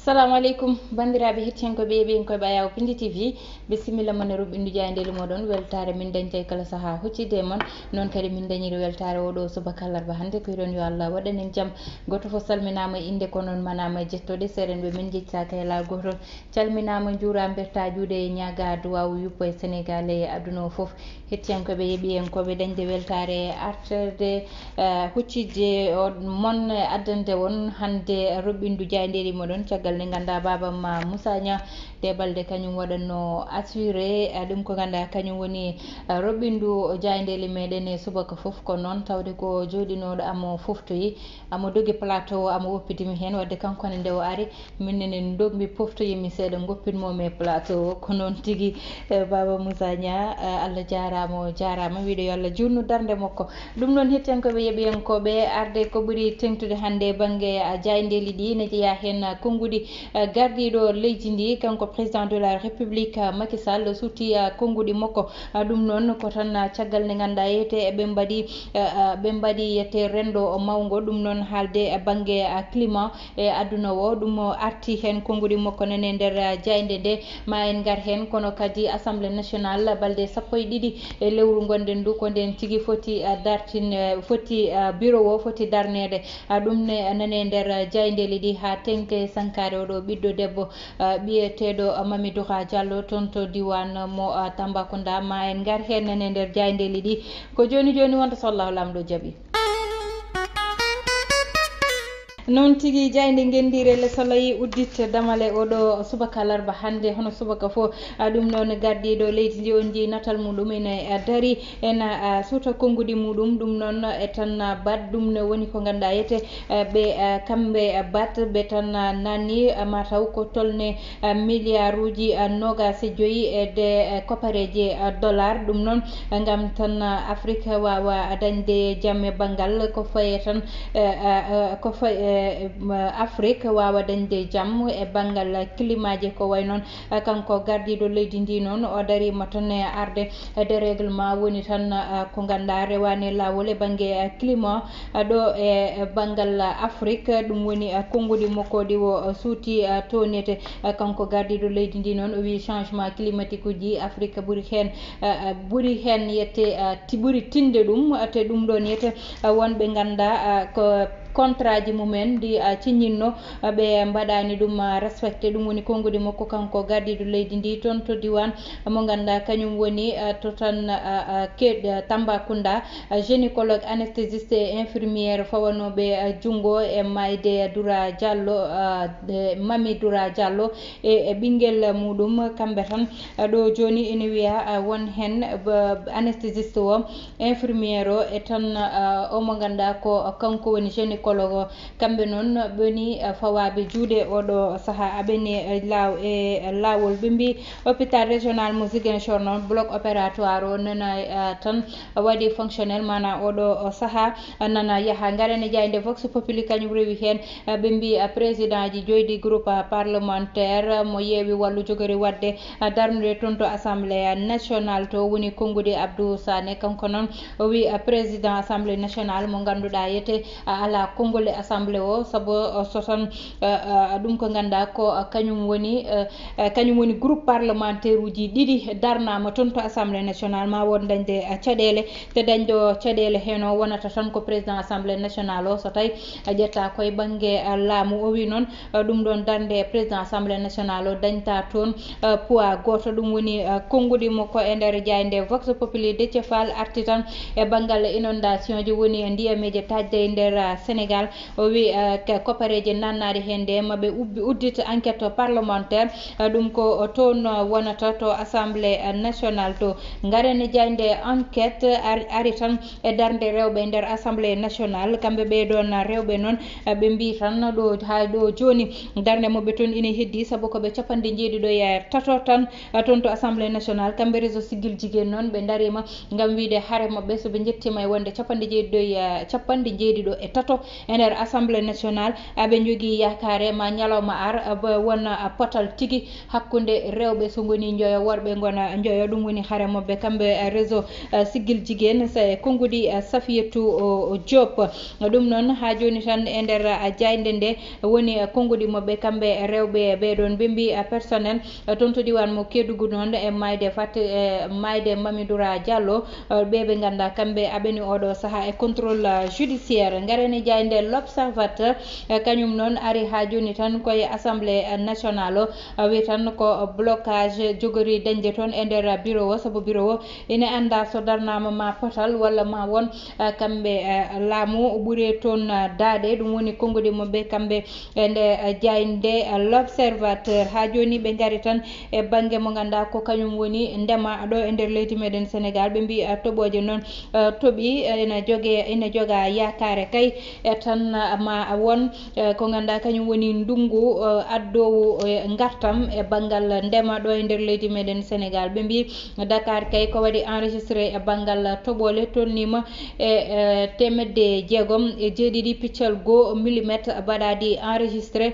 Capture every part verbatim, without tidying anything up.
Salamu aleykum, banndiraaɓe hettiyankooɓe e ɓiyankooɓe Ayaw Pindi T V. Bisimilla mon e ruɓɓindu jaayndeeli moɗon. Weltaare min dañta e kala sahaa huccitde e mon. Noon kadi min dañiri weltaare oo ɗoo subaka alarba hannde. Ko hiɗon yo Allah waɗan en jam. Gooto fof salminaama e innde, ko noon manaama e jettooɗe. Seeɗen ɓe min njejjitaaka e laa gooto. Calminaama, njuuraama, mbettaa juuɗe e ñaagaa duwaawu yuppo e Senegaal e aduna o fof. Hettiyankooɓe e ɓiyankooɓe dañde weltaare e arterde, eh, huccitde o-, mon, eh, addande on hannde ruɓɓindu jaayndeeli moɗon. Caggal nde nganndaa baaba ma Moussa Niang, nde balɗe kañum waɗatno assuré, eh, ɗum ko nganndaa kañum woni, eh, ruɓɓindu jaayndeeli meɗen e subaka fof. Ko noon tawde ko jooɗinooɗo amo foftoyi, amo dogi plateau o, amo woppidimi heen, wadde kanko ne nde o ari, min nene ndogmi poftoyimi seeɗa, ngoppinmomi e plateau o. Ko noon tigi, eh, Baaba Moussa Niang, eh, Allah jaaraama, o jaaraama. Wiide yo Allah juutnu darnde makko. Ɗum noon, hettiyankooɓe, yeɓiyankooɓe, arde ko ɓuri teŋtude hannde e bannge, ah, jaayndeeli ɗi, ne jeyaa heen, ah, konnguɗi, ah, gardiiɗo leydi ndi, kanko président de la République, ah, Macky Sall, suuti, ah, konnguɗi makko. Ah, ɗum noon ko tan, ah, caggal nde nganndaa yeyete ɓe mbaɗi, ah, ah, ɓe mbaɗi yette renndo mawngo, ɗum noon haalde, ah, bannge, ah, climat e aduna o. Ɗum o arti heen konnguɗi makko nane e nder, ah, jaaynde nde. Ma en ngar heen, kono kadi Assemblée nationale, balɗe sappo e ɗiɗi e lewru ngonɗen ndu, ko ndeen tigi foti, ah, dartin, eh, foti, ah, bureau o foti darneede. Ah, ɗum ne nane e nder, ah, jaayndeeli ɗi haa teŋti e sankaare oɗo ɓiɗɗo debbo, ah, ɓiyeteeɗo, ah, Mami Doura Diallo toon to diiwaan mo, ah, Tambacounda. Ma en ngar heen nane e nder jaayndeeli ɗi. Ko jooni jooni wonta so Allahu Laamɗo jaɓi. Noon tigi, jaaynde ngenndiire Le Soleil uddit damal e oɗo subaka alarba hannde, hono subaka fof. A, ɗum noon, gardiiɗo leydi ndi, on njii natal muɗum ene, a, darii, ena, a, suuta konnguɗi muɗum. Ɗum noon, e tan, a, Bat, ɗum ne woni ko ngannduɗaa yete, a, ɓe, a, kamɓe, a, Bat, ɓe tan, a, naatni, a, mataw ko tolne, a, miliyaaruuji, a, noogaas e joyi e de, a, koppareeje, a, dollar. Ɗum noon, ngam tan, a, Afrik waawa dañde jam e banngal ko faye tan, e, e, e, ko faye, e, e, Afrik waawa dañde jam e banngal klimaaji ko way noon. E, kanko gardiiɗo leydi ndi noon, o dariima tan e arde e dérèglement woni tan, e, ko ngannduɗaa rewaani laawol e bannge, e, climat, e, ɗo e, e banngal Afrik. Ɗum woni, e, konnguɗi makko ɗi o, o suuti, e, toonete. E, kanko gardiiɗo leydi ndi noon, o wii changement climatique uji Afrik ɓuri heen, e, e, ɓuri heen yette, e, ti-, ɓuri tinde ɗum, e, te ɗum ɗoon yette, e, wonɓe ngannduɗaa, e, ko contrat ji mumen ndi, a, ciññinno, a, ɓe mbaɗaani ɗum, a, respecté. Ɗum woni konnguɗi makko kanko gardiiɗo leydi ndi toon to diiwaan mo ngannduɗaa kañum woni, a, to tan, a, a, ke-, a, Tambacounda, a, gynécologue, anesthésiste e infirmière fawanooɓe, a, junngo e maayde Doura Diallo, a, e Mami Doura Diallo e, e ɓinngel muɗum. Kamɓe tan, a, ɗo jooni ene wiya, a, won heen ba-, anesthésiste o, infirmière o e tan, a, o mo ngannduɗaa ko kanko woni gynécologue o. Kamɓe noon ɓeni, a, fawaaɓe juuɗe oɗo sahaa aɓeni, a, laaw-, e laawol. Ɓe mbii hôpital régional mo Ziguinchor noon, bloc opératoire o nana, a, tan waɗi fonctionnel, maanaam oɗo sahaa nana yaha. Ngaren e jaaynde Vox Populi, kañum rewi heen, a, ɓe mbii, a, président ji joyyi ɗi groupe, a, parlementaire mo yeewi wallu jogori waɗde a, darnude toon to Assemblée nationale to woni konnguɗi Abdou Sané. Kanko noon o wii, a, président Assemblée nationale mo ngannduɗaa yete, a, alaa konngol e Assemblée o, sabu, a, so tan, a, a, ɗum ko ngannduɗaa ko, a, kañum woni, a, a, kañum woni groupe parlementaire uji ɗiɗi darnaama toon to Assemblée nationale, ma wood dañde, a, caɗeele, te dañɗo caɗeele heen o wonata tan ko président Assemblée nationale o, so tawi a ƴetta koye bannge, a, laamu. O wii noon, a, ɗum ɗoon darnde président Assemblée nationale o dañta toon, a, poids gooto. Ɗum woni, a, konnguɗi makko e nder jaaynde Vox Populi. Déthié Fall arti tan e banngal inondation ji, woni e ndiyameeje taƴde e nder, a, Sénégal. O wii, a, ka-, koppareeje naatnaaɗe heen nde maɓe ubbi, uddita enquête parlementaire. A, ɗum ko toon, a, wonata to Assemblée, a, nationale to. Ngaren e jaaynde enquête ar-, ari tan e darnde rewɓe e nder Assemblée nationale. Kamɓe ɓee ɗoon rewɓe noon, ɓe mbii tan ɗo, haa ɗo jooni darnde maɓɓe toon ine heddii, sabu ko ɓe capanɗe njeeɗiɗo e tato tan, a, toon to Assemblée nationale. Kamɓe Réseau Siggil Jigéen noon, ɓe ndariima ngam wiyde hare maɓɓe, so ɓe njettiima e wonde capanɗe jeeɗiɗo e, capanɗe jeeɗiɗo e tato, E nder Assemblée nationale, aɓe njogii yaakaare ma ñalawma ar, ba wona potal tigi hakkunde rewɓe so ngoni njoyo, worɓe ngona njoyo. Ɗum woni hare maɓɓe kamɓe, eh, réseau, eh, Siggil Jigéen, sa-, e konnguɗi, eh, Safiyatu, o, o Diop. Ɗum noon, haa jooni tan e nder, eh, jaaynde nde woni, eh, konnguɗi maɓɓe kamɓe rewɓe ɓee ɗoon. Ɓe mbii, eh, personnel, eh, toon to diiwaan mo Kédougou noon, e maayde Fat-, e maayde Mami Doura Diallo, eh, ɓe ɓe nganndaa kamɓe aɓeni oɗo sahaa e contrôle, eh, judiciaire. Ngaren e jaaynde L'Observateur, eh, kañum noon ari haa jooni tan koye Assemblée, eh, nationale o, eh, wi tan ko blocage jogori dañde toon e nder bureau o, sabu bureau o ina anndaa so darnaama ma potal walla ma won, eh, kamɓe, eh, laamu ɓuri toon, eh, daaɗe. Ɗum woni konnguɗi maɓɓe kamɓe e nde, eh, jaaynde, eh, L'Observateur. Haa jooni ɓe ngari tan e bannge mo ngannduɗaa ko kañum woni ndema ɗo e nder leydi meɗen Sénégal. Ɓe mbii, eh, toɓooje noon, eh, toɓi, eh, ina joge, ina joga yaakaare kay, e tan, eh, ma won, eh, ko ngannduɗaa kañum woni ndunngu, eh, addoowu, eh, ngartam e banngal ndema ɗo e nder leydi meɗen Sénégal. Ɓe mbii Dakar kay ko waɗi enregistré e banngal toɓoole tolniima e, eh, teemedde jeegom e jeeɗiɗi piccal goo millimetre baɗaɗi enregistré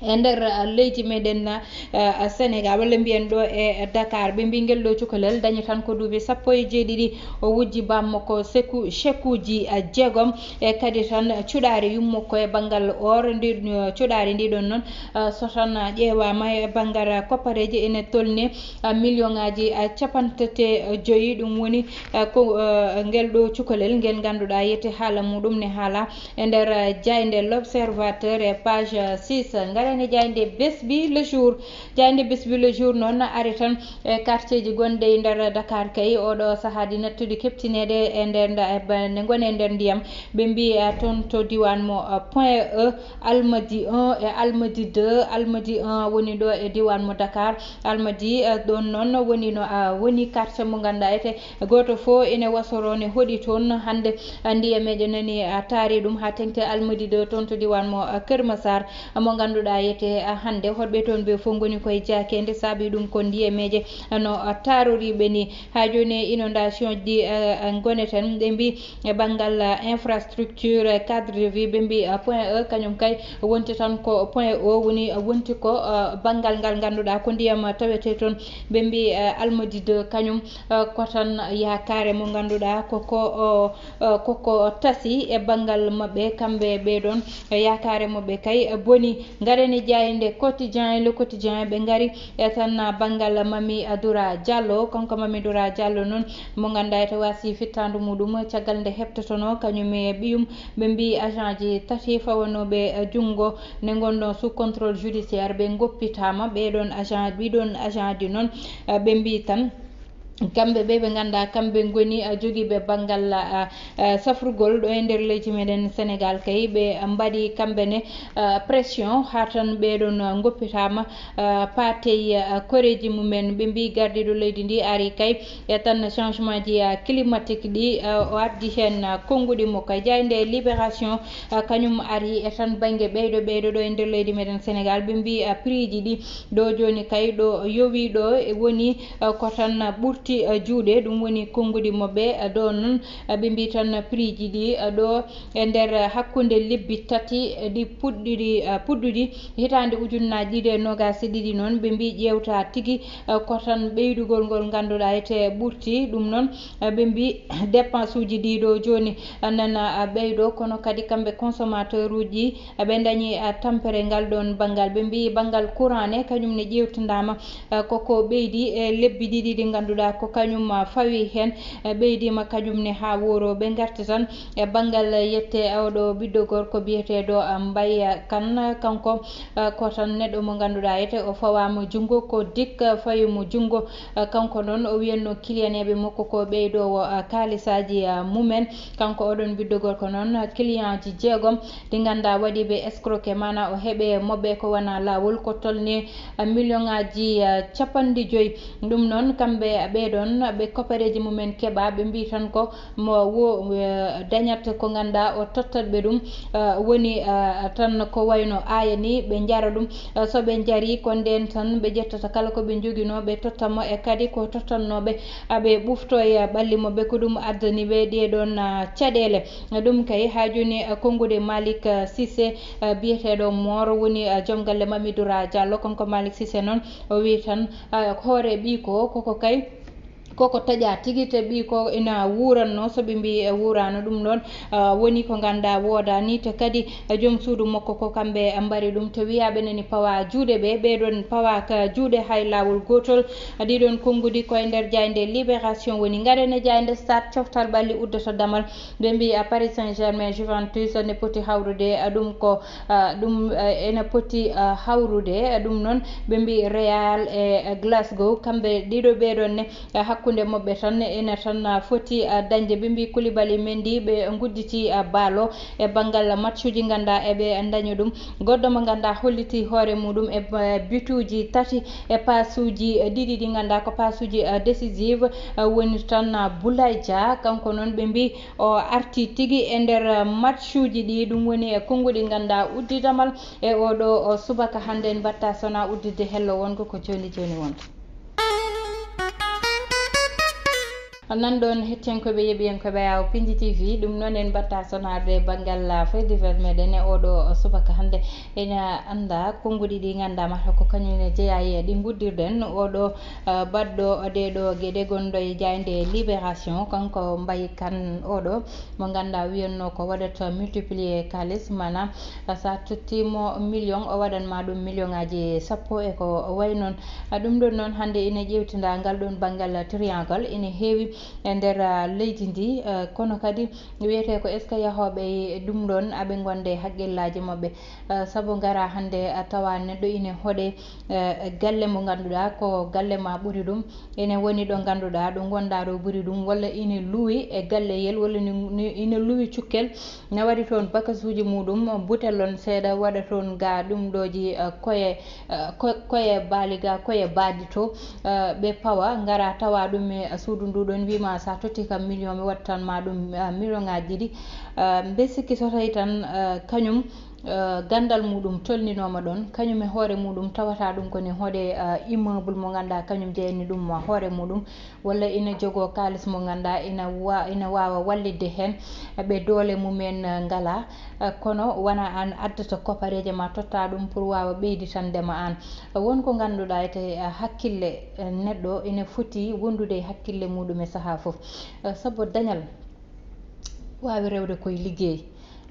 e nder, eh, leydi meɗen, eh, Sénégal, walla mbiyen ɗo e Dakar. Ɓe mbii ngel ɗo cukalel dañi tan ko duuɓi sappo e jeeɗiɗi, o wujji bammo ko seku-, chekuuji, eh, jeegom, e kadi tan cuɗaari yummo ko e banngal or. Ndi, eh, cuɗaari ndi ɗon noon, eh, so tan ƴeewaama e banngal koppareeji ene tolni, eh, million ŋaaji, eh, capanɗe tati e joyi. Ɗum woni, eh, ko, eh, ngel ɗo cukalel ngel ngannduɗaa yete haala muɗum ne haala e nder, eh, jaaynde L'Observateur e page, eh, six. Ngaren e jaaynde Besbi Le Jour. Jaaynde Besbi Le Jour noon ari tan e quartierji gonɗi e nder Dakar kay oɗo sahaa ɗi nattude keɓtineede e nder nda-, e ba-, nde ngoni e nder ndiyam. Ɓe mbii, eh, toon to diiwaan mo, eh, Point E, Almadi un e Almadi deux. Almadi un woni ɗo e diiwaan mo Dakar. Almadi, eh, ɗoon noon woni no, ah, woni quartier mo ngannduɗaa ete gooto fof ene wasoro ne hoɗi toon. Hannde, ah, ndiyameeje nani, ah, taari ɗum haa teŋti Almadi deux toon to diiwaan mo, ah, Kër Massar, ah, mo ngannduɗaa ete, ah, hannde hoɗɓe toon ɓe fof ngoni koye jaakeende, saabi ɗum ko ndiyameeje no, ah, taaroriiɓe ni. Haa jooni inondation ji, ah, ah, ngoneten, ɓe mbii e banngal, ah, infrastructure, eh, cadre de vie, ɓe mbii, ah, Point E kañum kay wonti tan ko Point O woni, ah, wonti ko, ah, banngal ngal ngannduɗaa ko ndiyam, ah, tawetee toon. Ɓe mbii, ah, Almadi deux kañum, ah, ko tan yaakaare mo ngannduɗaa ko ko, o, ah, ko ko tasi e banngal maɓɓe kamɓe ɓee ɗoon, eh, yaakaare maɓɓe kay, eh, boni. Ngaren e jaaynde Quotidien, Le Quotidien, ɓe ngari e tan banngal Mami Doura Diallo. Kanko Mami Doura Diallo noon, mo ngannduɗaa ete waasi fittaandu muɗum caggal nde heɓtotonoo kañum e ɓiyum. Ɓe mbii agent ji tati fawanooɓe, eh, junngo nde ngonɗon sous contrôle judiciaire ɓe ngoppitaama. Ɓee ɗoon agent, ɗii ɗoon agent ji noon, eh, ɓe mbii tan kamɓe ɓe ɓe ngannduɗaa kamɓe ngoni, ah, jogiiɓe banngal, ah, ah, safrugol ɗo e nder leydi meɗen Sénégal kay, ɓe mbaɗi kamɓe ne, ah, pression haa tan ɓee ɗoon, ah, ngoppitaama, ah, paatey, ah, koreeji mumen. Ɓe mbii gardiiɗo leydi ndi ari kay e tan changement ji, ah, climatique ɗi, ah, o addi heen, ah, konnguɗi mo kay. Jaaynde Libération, ah, kañum ari e tan bannge ɓeyɗo ɓeyɗo ɗo e nder leydi meɗen Sénégal. Ɓe mbii, ah, prix ji ɗi ɗo jooni kay ɗo yowi ɗo e woni, eh, ko tan ɓurti, eh, juuɗe, ɗum woni konnguɗi maɓɓe, eh, ɗo noon, eh, ɓe mbii tan prix ji ɗi, eh, ɗo e nder hakkunde lebbi tati, eh, ɗi puɗɗiri, eh, puɗɗuɗi hitaande ujunnaaji ɗiɗi e noogaas e ɗiɗi noon, ɓe mbii ƴeewta tigi, eh, ko tan ɓeydugol ngol ngannduɗaa ete ɓurti. Ɗum noon, eh, ɓe mbii dépense uji ɗi ɗo jooni, eh, nana, eh, ɓeydo, kono kadi kamɓe consommateur uji ɓe dañi, ah, tampere ngal ɗoon banngal. Ɓe mbii banngal courant ne, kañum ne ƴeewtindaama, ah, koko ɓeydi e lebbi ɗiɗi ɗi ngannduɗaa ko kañum, ah, fawi heen, ah, ɓeydiima kañum ne haa wooro. Ɓe ngarti tan e banngal yette oɗo ɓiɗɗo gorko biyeteeɗo, ah, Mbaye Kane. Kanko, ah, ko tan neɗɗo mo ngannduɗaa ete o fawaama junngo, ko dik, ah, fawi mo junngo. Ah, kanko noon o wiyanno kiliyaneeɓe makko ko ɓeydoowo, ah, kaalisaaji, ah, mumen. Kanko oɗon ɓiɗɗo gorko noon, client ji jeegom ɗi ngannduɗaa waɗiiɓe escroquer, maanaa o heɓe moɓɓe ko wonaa laawol, ko tolni, ah, million ŋaaji, ah, capanɗe joyi. Ɗum noon, kamɓe ɓe Ɗon ɓe kopareeji mumen keɓa, ɓe mbii tan ko mo wo dañat ko ngannduɗaa o tottat ɓe ɗum. Woni tan ko wayno aaya ni, ɓe njara ɗum. So ɓe njarii ko ndeen tan ɓe ƴettata kala ko ɓe njoginoo ɓe totta mo, e kadi ko tottannooɓe aɓe ɓuftoo e ɓalli mo ɓe. Ko ɗum addani ɓe ɗee ɗoon caɗeele. Ɗum kay haa jooni konnguɗi Malick Cissé, biyeteeɗo Moor, woni joom galle Mamidoura Diallo. Kanko Malick Cissé noon o wii tan hoore ɓiy ko koko kay koko taƴa tigi, te ɓiy ko ina wuuranno, so ɓe mbii e wuurano ɗum ɗon. Woni ko ngannduɗaa woodaani, te kadi joom suudu makko ko kamɓe mbari ɗum. Te wiyaaɓe nani pawa juuɗe ɓe, ɓe ɗon pawa ka juuɗe hay laawol gootol. Ɗii ɗon konnguɗi ko e nder jaaynde Libération woni. Ngaren e jaaynde Stade, coftal ɓalli uddata damal. Ɓe mbii a Paris Saint-Germain, Juventus ne poti hawrude, a ɗum ko, a ɗum, a ene poti, a hawrude, a ɗum noon ɓe mbii Real e, e Glasgow, kamɓe ɗiɗo ɓee ɗoon ne, a hakkunde maɓɓe tan ene tan, a foti, a dañde. Ɓe mbii Koulibaly, Mendy ɓe ngudditi, a balo e banngal matchuji ngannduɗaa eɓe daña ɗum. Goɗɗo mo ngannduɗaa holliti hoore muɗum e, e bituuji tati e pasuuji, e ɗiɗi ɗi ngannduɗaa ko pasuuji, a décisive, a woni tan, a Boulaye Dia. Kanko noon ɓe mbii o arti tigi e nder matchuji ɗi, ɗum woni e konnguɗi ngannduɗaa uddi damal e oɗo o subaka hannde. En mbaɗta sona udditde hello wongo ko jooni jooni wonta. Nan ɗoon hettiyankooɓe, yeɓiyankooɓe Awo Pinji T V, ɗum noon en mbaɗta sonaade banngal, ah, fait divers meɗen e oɗo subaka hannde. Ene annda konnguɗi ɗi ngannduɗaa mata ko kañum ne jeyaa e ɗi nguddirɗen. Oɗo, ah, baɗɗo ɗee ɗo geɗe gonɗo e jaaynde Libération, kanko Mbaye Kane oɗo mo ngannduɗaa wiyannoo ko waɗata multiplier kaalis, maanaam, ah, so a tottiimo million, o waɗan ma ɗum million ŋaaji sappo e ko wayi noon. Ah, ɗum ɗon noon hannde ina ƴeewtinda ngal ɗon banngal triangle ina heewi e nder, ah, leydi ndi, ah, kono kadi wiyetee ko est-ce que yahooɓe e ɗum ɗon aɓe ngonda e haqqillaaji maɓɓe? Ah, sabu ngara hannde, ah, tawa neɗɗo ina hoɗe, eh, galle mo ngannduɗaa ko galle ma ɓuri ɗum, ene woni ɗo ngannduɗaa ɗo ngonɗaa ɗo ɓuri ɗum, walla ina luwi e galleyel, walla ni, ni, ina luwi cukkel, ne waɗi toon bakasuuji muɗum, butel on seeɗa, waɗa toon ga ɗum ɗooji, eh, koye, eh, ko-, koye baali ga, koye baadi to, eh, ɓe pawa, ngara tawa ɗum e suudu ndu ɗon, wima sa totti kam million, mi wattan ma ɗum, eh, million ŋaaji ɗiɗi. Eh, mbe sikki so tawi tan, eh, kañum, eh, ganndal muɗum tolninooma ɗon, kañum e hoore muɗum tawata ɗum ko ne hoɗe, eh, immeuble mo ngannduɗaa kañum jeyani ɗum mo hoore muɗum, walla ina jogoo kaalis mo ngannduɗaa ina wa-, ina waawa wallitde heen ɓe doole mumen, eh, ngalaa, eh, kono wona aan addata kopareeje ma totta ɗum pour waawa ɓeyditande ma aan. Eh, won ko ngannduɗaa ete, eh, hakkille, eh, neɗɗo ina foti wondude e hakkille muɗum e sahaa fof. Eh, sabu dañal waawi rewde koye liggey.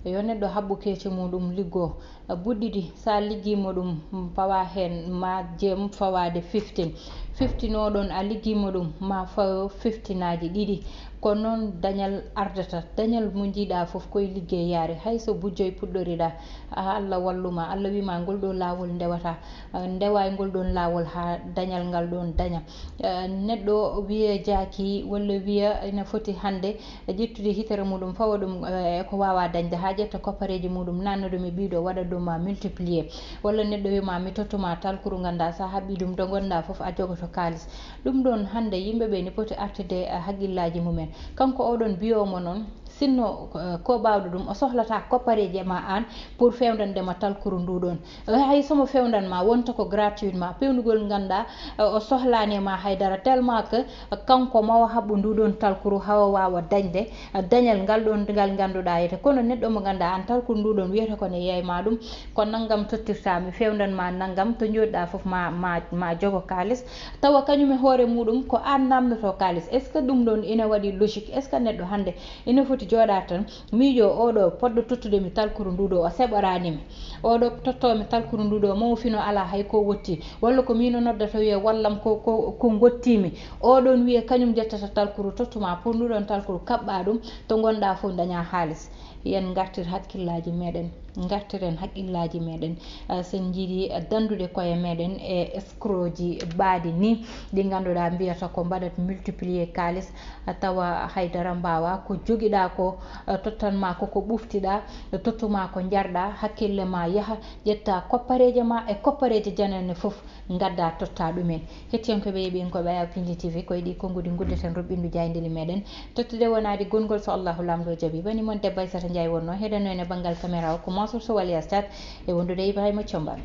Yo neɗɗo haɓɓu keeci muɗum liggoo. Buɗɗiɗi, so a liggiima ɗum, pawa heen ma jem fawaade fifteen. Fifteen o ɗon a liggiima ɗum, ma fawo fifteen aji ɗiɗi. Ko noon dañal ardata. Dañal mo njiiɗa fof koye liggey yaari. Hay so bujjoy puɗɗoriɗa, a, Allah walluma, Allah wima ngol ɗo laawol ndewata. Ah, ndewa e ngol ɗon laawol haa dañal ngal ɗon daña. Ah, neɗɗo wiya jaaki walla wiya ina foti hannde ƴettude hitere muɗum, fawa ɗum, eh, e ko waawa dañde, haa ƴetta koppareeji muɗum, nanna ɗum e ɓiiɗo, waɗa ɗum, ah, multiplier. Walla neɗɗo wiya ma, "Mi tottuma talkuru," ngannda so a haɓɓi ɗum, to ngonɗa fof a jogoto kaalis. Ɗum ɗon hannde yimɓe ɓe ne poti artude, ah, haqqillaaji mumen. Kanko oɗon biyoomo noon, sinno, eh, ko baawɗo ɗum, o sohlata koppareeje ma aan pour fewndande ma talkuru ndu ɗon. Eh, hay somo fewndan ma, wonta ko gratuitement. Pewnugol ngannda, eh, o sohlaani ma haydara, tellement que, eh, kanko mawo haɓɓu ndu ɗon talkuru hawa waawa dañde, eh, dañal ngal ɗon ngal ngannduɗaa yete. Kono neɗɗo mo ngannda aan talkuru ndu ɗon wiyata ko ne yeey ma ɗum, ko nanngam tottirta mi, fewndan ma nanngam, to njooɗɗa fof ma, ma, ma jogo kaalis. Tawa kañum e hoore muɗum ko aan namnoto kaalis. Est-ce que ɗum ɗon ina waɗi logique? Est-ce que neɗɗo hannde ina foti jooɗaade tan miijo oɗo poɗɗo tottude mi talkuru ndu ɗo, o seɓoraani mi. Oɗo tottoo mi talkuru ndu ɗo, mawo fino alaa hay ko wotti. Walla ko miino noddata wiya wallam ko, ko, ko ngotti mi. Oɗon wiya kañum ƴettata talkuru tottuma pour ndu ɗon talkuru kaɓɓa ɗum, to ngonɗa fof daña haalis. Yen ngartir hakkillaaji meɗen. Ngartiren haqqillaaji meɗen, eh, sen njiɗi, eh, dandude koye meɗen e escroc ji baɗi ni, ɗi ngannduɗaa mbiyata ko mbaɗat multiplier kaalis, eh, tawa haydara mbaawa ko jogiɗaa ko, eh, tottan ma ko ko ɓuftiɗaa, eh, tottu ma ko njarɗaa, hakkille ma yaha, ƴetta koppareeje ma e koppareeje janane fof, ngadda totta ɗumen. Hettiyankoɓe yeeɓi en ko ɓaya Pindi T V, koye ɗi konnguɗi nguddeten ruɓɓindu jaayndiili meɗen. Tottude wonaade gonngol so Allahu Laamɗo jaɓi. Woni mon debbo Aissata Ndiaye wonno heɗen noon e banngal caméra o ko Mansour Sow alias Thiat e wondude Ibrahima Thiombane.